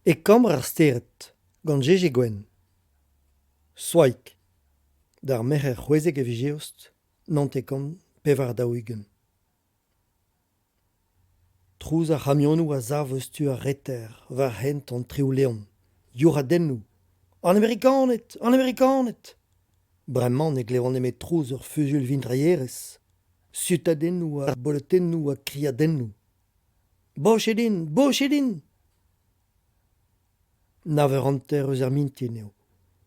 E Kambr ar Stered, gant Gégé Gwenn. Soaig. D'ar Merc'her c'hwezek e viz Eost, 944. Trouz ar c'hamionoù a sav eus tu ar reter, war hent an Treoù-Leon. Youc'hadennoù. An Amerikaned! An Amerikaned! Bremañ ne glevan nemet trouz ur fuzuilh-vindrailherez. Sutadennoù ha boletennoù ha kriadennoù. Boched int! Boched int! Nav eur hanter eus ar mintin eo.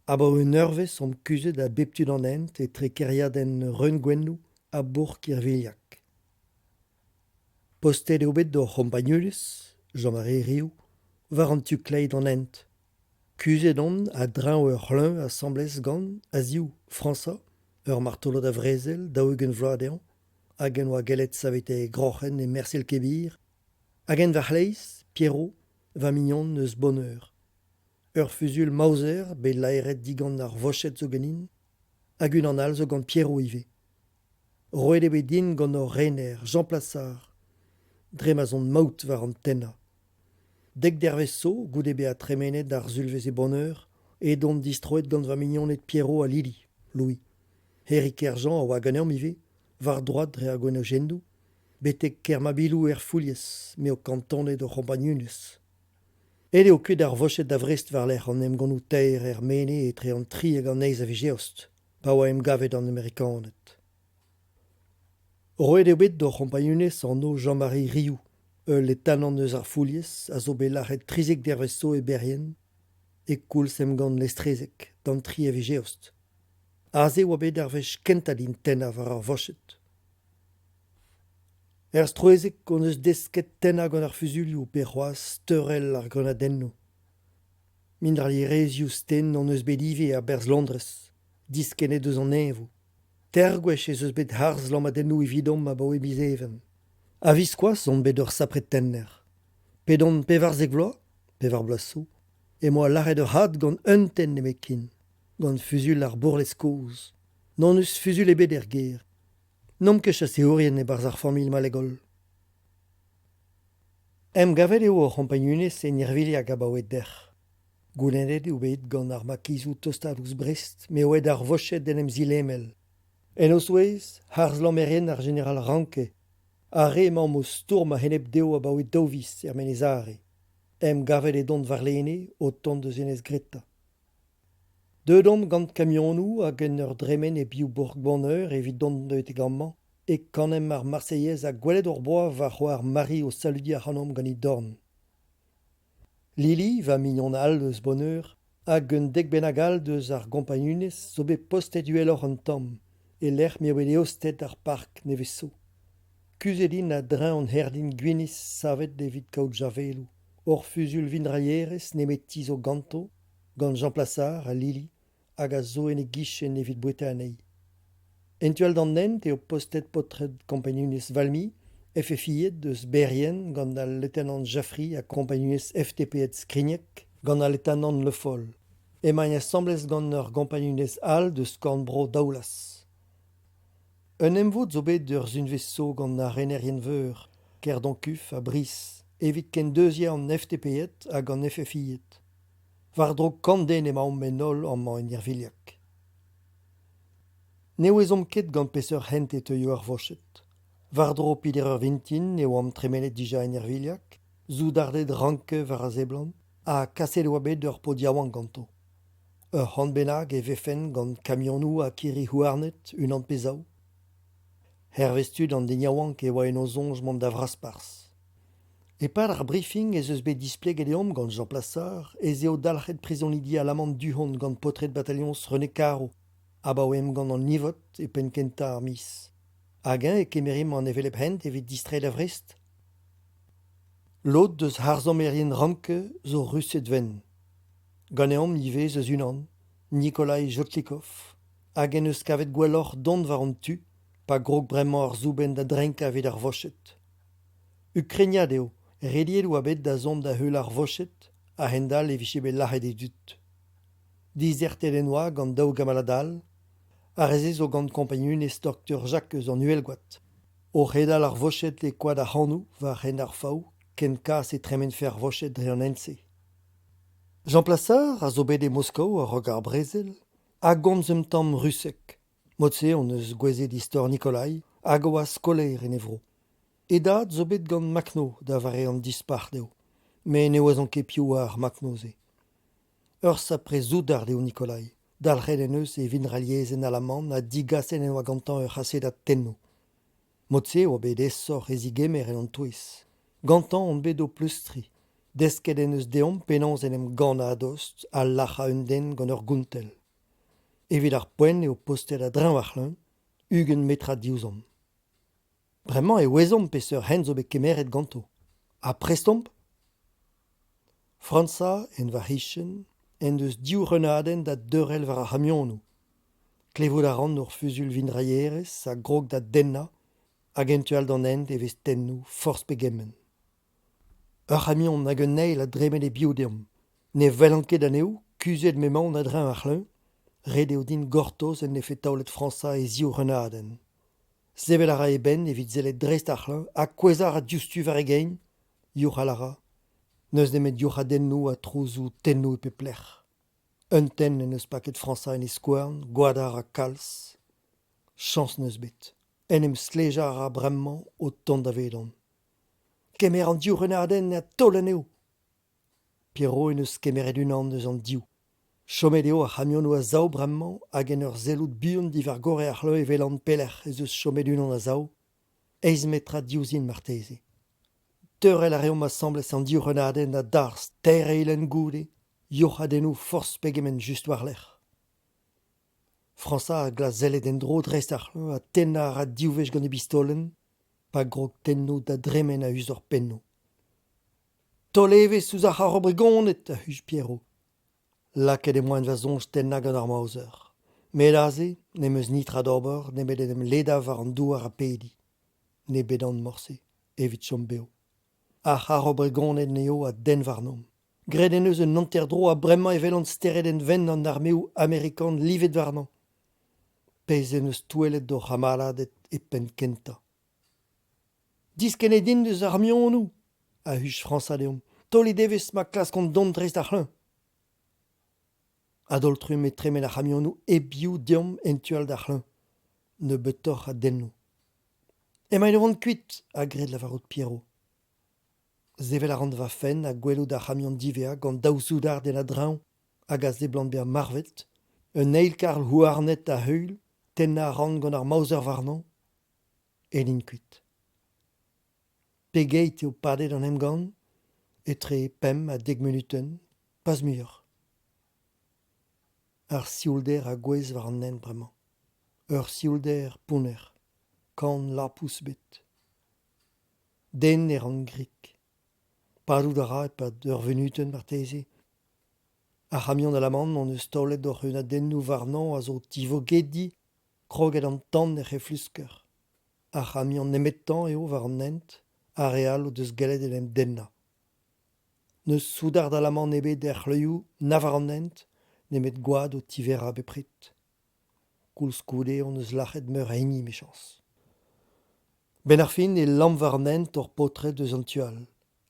Abaoe un eurvezh omp kuzhet a bep tu d'an hent etre kêriadenn Reungwennoù ha bourk Irvilhag. Postet eo bet hor c'hompagnunezh, Jean-Marie Riou, war an tu kleiz d'an hent. Kuzhet on a-dreñv ur c'hleuñ asambles gant, a-ziv, Frañsa, ur martolod a vrezel, 40 vloaz dezhañ, hag en doa gellet saveteiñ e groc'hen e Mercel-Kebir, hag en va c'hleiz, Pierrot, va mignon eus Boneur. Ur fuzuilh Mauser bet laeret digant ar Voched zo ganin, hag unan all zo gant Pierrot ivez. Roet eo bet din gant hor rener, Jean Plassard, dre ma'z on maout war an tennañ. Dek dervezh zo, goude bezañ tremenet ar sulvezh e Boneur, edon distroet gant va mignoned Pierrot ha Lili, Louis. Herri Kerjean a oa ganeomp ivez, war droad dre ar gwenojennoù, betek Kermabilou er Fouilhez m'eo kantonet o c'hompagnunezh. Aet eo kuit ar Voched da Vrest war-lerc'h an emgannoù taer er Menez etre an tri hag an eizh a viz Eost, pa oa emgavet an Amerikaned. Roet eo bet d'hor c'hompagnunezh anv Jean-Marie Riou, ul letanant eus ar Fouilhez a zo bet lazhet 13 dervezh zo e Berrien, e-koulz emgann Lestrezeg, d'an tri a viz Eost. Aze e oa bet ar wech kentañ din tennañ war ar Voched. Er strouezheg hon eus desket tennañ gant ar fuzuilhoù pe c'hoazh teurel ar greunadennoù. Mindrailherezioù sten hon eus bet ivez a-berzh Londrez, diskennet eus an neñvoù. Teir gwech ez eus bet harz-lammadennoù evidomp abaoe miz Even. A-viskoazh on bet ur sapre tenner. P'edon 14 vloaz, pevar bloaz zo, em boa lâret ur c'had gant un tenn nemetken. Gant fuzuilh ar bourlez kozh. N'hon eus fuzuilh ebet er gêr. N'omp ket chaseourien e-barzh ar familh Malegol. Emgavet eo hor c'hompagnunezh en Irvilhag abaoe dec'h. Goulennet eo bet gant ar makizoù tostaat ouzh Brest m'eo aet ar Voched d'en em zilemel. En o zouez, harz-lammerien ar jeneral Ranke, ar re emaomp o stourm a-enep dezho abaoe daou viz er Menez Are. Emgavet edont warlene o tont eus Enez Greta. Deuet omp gant kamionoù hag en ur dremen e-biou bourk Boneur evit dont betek amañ e kanemp ar Marseillaise ha gwelet hor boa va c'hoar Mari o saludiñ ac'hanomp gant he dorn. Lili, va mignon all eus Boneur, hag un dek bennak all deus ar gompagnunezh zo bet postet uheloc'h un tamm, e-lec'h m'eo bet eostet ar park nevez zo. Kuzhet int a-dreñv an herdin gwinizh savet evit kaout javeloù. Hor fuzuilh-vindrailherez nemeti zo ganto gant Jean Plassard ha Lili hag a zo en e gichen evit boueta anezhi. En tu all d'an hent eo postet paotred kompagnunezh Valmy, FFI-ed eus Berrien gant al letanant Jaffry ha kompagnunezh FTP-ed Skrigneg gant al letanant Le Foll. Emaint asambles gant ur gompagnunezh all deus korn-bro Daoulaz. Un emvod zo bet ur sizhunvezh zo gant ar renerien-veur, Kerdoncuf ha Brice, evit kendeuziañ an FTP-ed hag an FFI-ed. War-dro kant den emaomp en holl amañ en Irvilhag. Ne ouezomp ket gant peseurt hent e teuio ar Voched. War-dro peder eur vintin e oamp tremenet dija en Irvilhag, soudarded ranke war a seblant, ha kaset e oa bet ur paotr yaouank ganto. Ur c'hant bennak e vefen gant kamionoù ha kirri houarnet, unan pe zaou. Hervez tud an den yaouank e oa en o soñj mont da Vrasparzh. E-pad ar briefing ez eus bet displeget deomp gant Jean Plassard ez eo dalc'het prizonidi alaman du-hont gant paotred batailhoñs René Caro abaoe emgann an Nivot e penn-kentañ ar miz. Hag-eñ e kemerimp an hevelep hent evit distreiñ da Vrest? Lod deus harzammerien Ramke zo Rused wenn. Ganeomp ivez eus unan, Nikolai Jotlikov, hag en deus kavet gwelloc'h dont war hon tu pa grog bremañ ar soubenn da drenkañ evit ar Voched. Ukrainiad eo, rediet e oa bet da zont da heul ar Voched, a-hend-all e vije bet lazhet e dud. Dizertet en oa gant daou gamalad all, ar re-se zo gant kompagnunezh doktor Jacques eus an Uhelgoad. O c'hedal ar Voched e koad ar C'hanoù war hent ar Faou ken kas e tremenfe ar Voched dre an hent-se. Jean Plassard a zo bet e Moskov a-raok ar brezel a gomz un tamm ruseg. Mod-se hon eus gouezet istor Nikolai hag a oa skolaer en e vro. E dad zo bet gant Makhno da vare an Dispac'h dezho, met ne ouezan ket piv oa ar Makhno-se. Ur sapre soudard eo Nikolai. Dalc'het en deus e vindrailhezenn alaman ha digaset en oa gantañ ur c'hasedad tennoù. Mod-se e oa bet aesoc'h e zegemer en hon touez. Gantañ on bet o pleustriñ. Desket en deus deomp penaos en em gannañ a-dost ha lac'hañ un den gant ur gontell. Evit ar poent eo postet a-dreñv ar c'hleñv, 20 metrad diouzhomp. Bremañ e ouezomp peseurt hent zo bet kemeret ganto. Ha prest omp ? Frañsa, en va c'hichen, en deus div reunadenn da deurel war ar c'hamionoù. Klevout a ran ur fuzuilh-vindrailherez a grog da dennañ hag en tu all d'an hent e vez tennoù forzh pegement. Ur c'hamion hag un eil a dremen e-biou deomp. Ne welan ket anezho, kuzhet m'emaon a-dreñv ar c'hleñv. Ret eo din gortoz en defe taolet Frañsa e ziv reunadenn. Sevel a ra e benn evit sellet dreist ar c'hleñv ha kouezhañ a ra diouzhtu war e gein. Youc'hal a ra. N'eus nemet youc'hadennoù ha trouzoù tennoù e pep lec'h. Un tenn en deus paket Frañsa en e skouarn, gwadañ a ra kalz. Chañs 'neus bet. En em stlejañ a ra bremañ o tont davedon. Kemer an div renadenn ha taol anezho. Pierrot en deus kemeret unan eus an div. Chomet eo ar c'hamionoù a-sav bremañ hag en ur sellout buan diwar gorre ar c'hleuz e welan pelec'h ez eus chomet unan a-sav, eizh metrad diouzhin marteze. Teurel a reomp asambles an div renadenn a-darzh teir eilenn goude, youc'hadennoù forzh pegement just war-lerc'h. Frañsa a glask sellet en-dro dreist ar c'hleñv ha tennañ a ra div wech gant e bistolenn pa grog tennoù da dremen a-us d'hor pennoù. Taol evezh ouzh ar c'harr-hobregonet, a huch Pierrot. Lakaet em boa en va soñj tennañ gant ar Mauser. Met aze n'em eus netra d'ober nemet en em ledañ war an douar ha pediñ. Ne bedan morse evit chom bev. Ar c'harr-hobregonet eo a denn warnomp. Graet en deus un hanter-dro ha bremañ e welan steredenn wenn an armeoù amerikan livet warnañ. Pezh en deus touellet d'hor c'hamaladed e penn-kentañ. Diskennet int eus ar c'hamionoù, a huch Frañsa deomp. Taolit evezh ma klaskont dont dreist ar c'hleñv. A-daol-trumm e tremen ar c'hamionoù hebiou deomp en tu all d'ar c'hleñv. Nebeutoc'h a dennoù. Emaint o vont kuit, a gred lavarout Pierrot. Sevel a ran va fenn ha gwelout ar c'hamion diwezhañ gant daou soudard en a-dreñv hag a seblant bezañ marvet. Un eil karr houarnet da heul, tennañ a ran gant ar Mauser warnañ. Aet int kuit. Pegeit eo padet an emgann ? Etre pemp ha dek munutenn, pas muioc'h. Ar sioulder a gouezh war an hent bremañ. Ur sioulder pounner, kan lapous bet. Den ne ran grik. Padout a ra e-pad ur vunutenn marteze. Ar c'hamion alaman hon eus taolet hor c'heunadennoù warnañ a zo tivogediñ kroget an tan er c'heflusker. Ar c'hamion nemetañ eo war an hent, ar re all o deus gallet en em dennañ. N'eus soudard alaman ebet er c'hleuzioù na war an hent, nemet gwad o tiverañ bepred. Koulskoude hon eus lac'het meur a hini 'michañs. Benn ar fin e lamm war an hent hor paotred eus an tu all.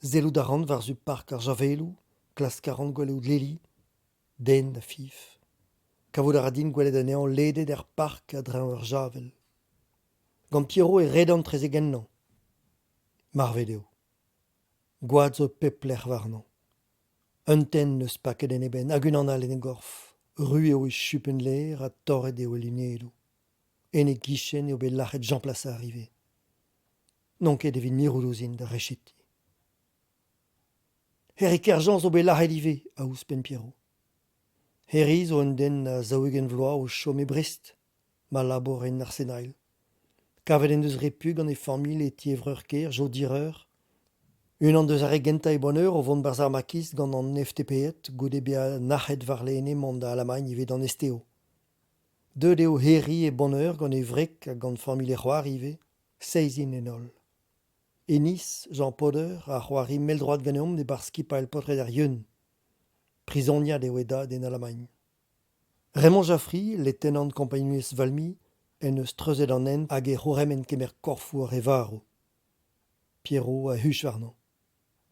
Sellout a ran war-zu park ar Javeloù, klask a ran gwelout Lili. Den a fiñv. Kavout a ra din gwelet anezhañ ledet er park a-dreñv ur javell. Gant Pierrot e redan 'trezek ennañ. Marvet eo. Gwad zo e pep lec'h warnañ. Un tenn 'neus paket en e benn hag unan all en e gorf. Ru eo e chupenn-lêr ha torret eo e lunedoù. En e gichen eo bet lac'het Jean Plassard ivez. N'on ket evit mirout ouzhin da rechetiñ. Herri Kerjean zo bet lac'het ivez, a ouzhpenn Pierrot. Herri zo un den a 40 vloaz o chom e Brest, ma labour en Arsenal. Kavet en deus repu gant e familh e ti e vreur-kaer Jo Direur. Unan deus ar re gentañ e Boneur o vont 'barzh ar makiz gant an FTP-ed goude bezañ nac'het warlene mont da Alamagn ivez d'an STO. Deuet eo Herri e Boneur gant e wreg ha gant familh e c'hoar ivez, seizh int en holl. E niz, Jean Poder, a c'hoari mell-droad ganeomp e-barzh skipailh paotred ar Yeun. Prizoniad eo e dad en Alamagn. Raymond Jaffry, letenant kompagnunezh Valmy, en deus treuzet an hent hag e c'hourc'hemenn kemer korfoù ar re varv. Pierrot a huch warnañ.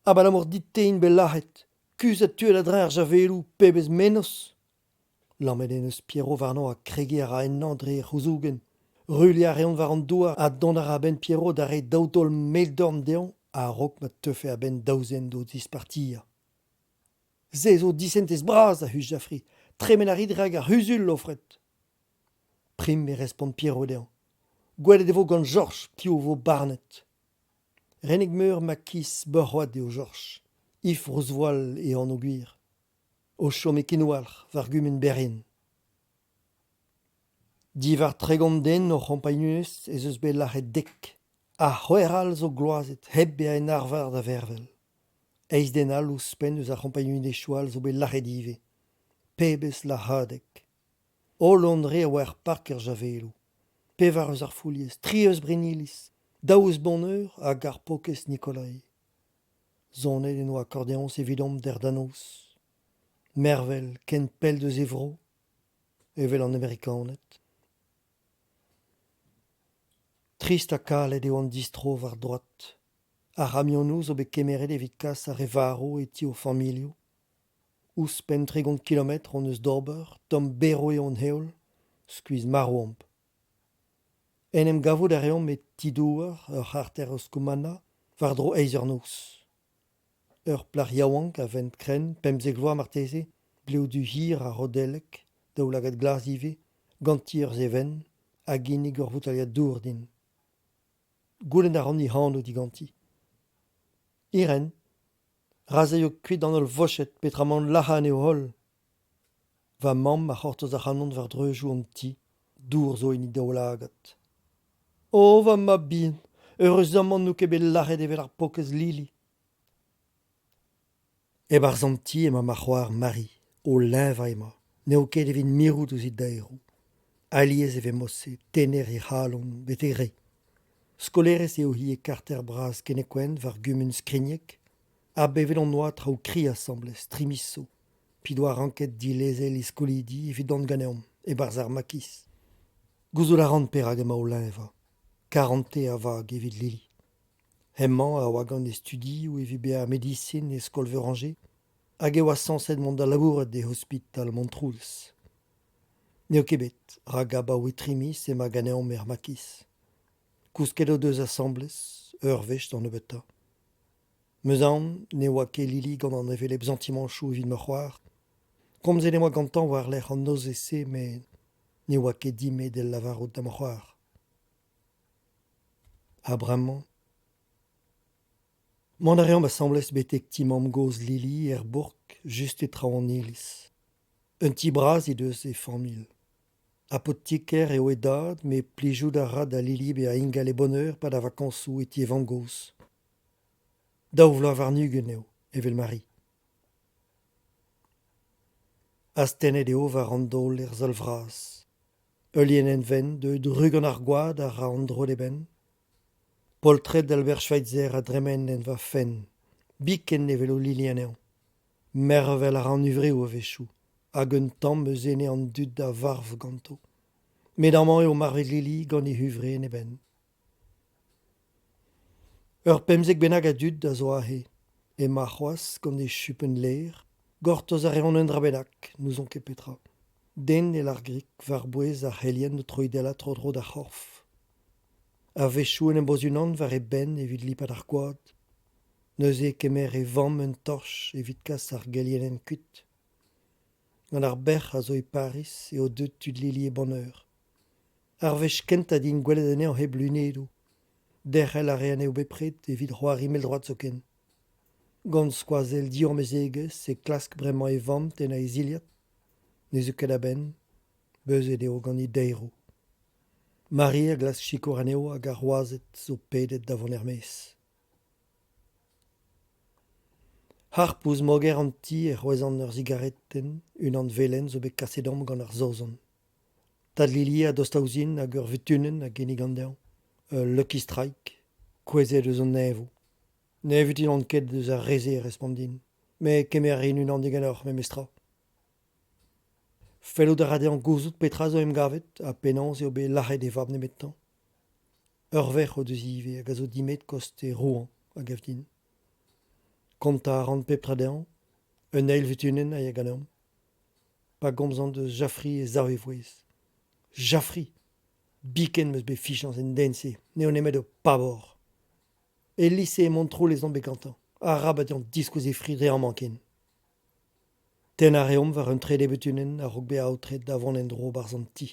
Abalamour dit-te int bet lazhet. Kuzhat tud a-dreñv ar javeloù, pebezh mennozh ! Lammet en deus Pierrot warnañ ha kregiñ a ra ennañ dre e c'houzougenn. Ruilhañ a reont war an douar ha dont a ra a-benn Pierrot da reiñ daou daol mell-dorn dezhañ a-raok ma teufe a-benn daou zen d'o dispartiañ. Se zo disentez bras, a huch Jaffré. Tremen a rit rak ar c'huzul, Lofred. Prim e respont Pierrot dezhañ. Gwelet e vo gant Jorj piv vo barnet. Renig-meur makis Beurc'hoad eo Jorj, If Rozvoal e anv gwir. O chom e Kenoualc'h, war gumun Berrien. Diwar 30 den o c'hompagnunezh ez eus bet lazhet dek, ha c'hwec'h all zo gloazet hep bezañ en arvar da vervel. Eizh den all ouzhpenn eus ar c'hompagnunezhioù all zo bet lazhet ivez. Pebezh lazhadeg ! Holl hon re a oa er park er Javeloù. Pevar eus ar Fouliez, tri eus Brenniliz, daou eus Boneur hag ar paourkaezh Nikolai. Sonet en doa akordeoñs evidomp dec'h da noz. Mervel ken pell deus e vro evel an Amerikaned. Trist ha kalet eo an distro war droad. Ar c'hamionoù zo bet kemeret evit kas ar re varv e ti o familhoù. Ouzhpenn 30 kilometr hon eus d'ober, tomm-berv eo an heol, skuizh-marv omp. En em gavout a reomp e ti-douar ur c'harter eus Koumana war-dro eizh eur noz. Ur plac'h yaouank a vent krenn, 15 vloaz marteze, blev du hir ha rodellek, daoulagad glas ivez, ganti ur seven, a ginnig ur voutailhad dour din. Goulenn a ran he anv diganti. Irène, ra 'z aio kuit an holl voched peotramant lazhañ anezho holl. Va mamm a c'hortoz ac'hanon war dreuzoù an ti, dour zo en he daoulagad. O va mab bihan, eüruzamant n'on ket bet lazhet evel ar paourkaezh Lili. E-barzh an ti emañ ma c'hoar Mari, o leñvañ emañ, n'eo ket evit mirout ouzh he daeroù. Alies e vez mod-se, tener he c'halon, betek re. Skolaerez eo-hi e karter bras Kenequent war gumun Skrigneg, ha bevet hon doa traoù kri asambles, tri miz zo, p'he doa ranket dilezel he skolidi evit dont ganeomp, e-barzh ar makis. Gouzout a ran perak emañ o leñvañ. Karantez a vag evit Lili. Hemañ a oa gant e studioù evit bezañ medisin e skol-veur Angers hag e oa sañset mont da labourat e ospital Montroulez. N'eo ket bet, rak abaoe tri miz emañ ganeomp er makis. Kousket o deus asambles, ur wech d'an nebeutañ. 'M eus aon ne oa ket Lili gant an hevelep santimanchoù evit ma c'hoar. Komzet em boa gantañ war-lerc'h an nozvezh-se met ne oa ket din-me d'el lavarout da'm c'hoar. Ha bremañ ? Mont a reomp asambles betek ti mamm-gozh Lili er bourk just e traoñ an iliz. Un ti bras he deus he familh. Apotiker eo e dad met plijout a ra da Lili bezañ ingal e Boneur 'pad ar vakañsoù e ti e vamm-gozh. Daou vloaz warn-ugent eo, evel Mari. Astennet eo war an daol er sal vras. Ul lienenn wenn deuet ru gant ar gwad a ra an dro d'e benn. Poltred Albert Schweitzer a dremen en va fenn. Biken ne welo Lili anezhañ. Mervel a ra an huñvreoù a-wechoù, hag un tamm eus ene an dud a varv ganto. Met amañ eo marvet Lili gant he huñvre en e benn. Ur pemzek bennak a dud a zo aze. Emañ c'hoazh gant e chupenn lêr. Gortoz a reont un dra bennak, n'ouzon ket petra. Den ne lâr grik war-bouez ar c'helien o troidellañ tro-dro d'ar c'horf. A-wechoù en em boz unan war e benn evit lipat ar gwad. Neuze e kemer e vamm un torch evit kas ar gelienenn kuit. Gant ar bec'h a zo e Pariz eo deuet tud Lili e Boneur. Ar wech kentañ din gwelet anezhañ hep lunedoù. Derc'hel a rae anezho bepred evit c'hoari mell-droad zoken. Gant skoazell diamezegezh e klask bremañ e vamm tennañ e zilhad. Ne zeu ket a-benn, beuzet eo gant he daeroù. Mari a glask sikour anezho hag ar wazed zo pedet da vont er-maez. Harp ouzh moger an ti e c'hwezhan ur sigaretenn, unan velen zo bet kaset deomp gant ar Saozon. Tad Lili a dosta ouzhin hag ur vutunenn a ginnigan dezhañ, ul Lucky Strike, kouezhet eus an neñvoù. Ne vutunan ket eus ar re-se, respont din, met kemer a rin unan diganeoc'h memestra. Fellout a ra dezhañ gouzout petra zo em gavet ha penaos eo bet lazhet e vab nemetañ. Ur verc'h o deus ivez hag a zo dimet koste Rouen, a gav din. Kontañ a ran pep tra dezhañ. Un eil vutunenn a ya ganeomp. Pa gomzan eus Jaffrey e sav e vouezh. Jaffrey ! Biken 'm eus bet fiziañs en den-se, n'eo nemet ur pabor. E lise e Montroulez on bet gantañ. Arabat dezhañ diskouez e fri dre amañ ken. Tennañ a reomp war un trede butunenn a-raok bezañ aotret da vont en-dro 'barzh an ti.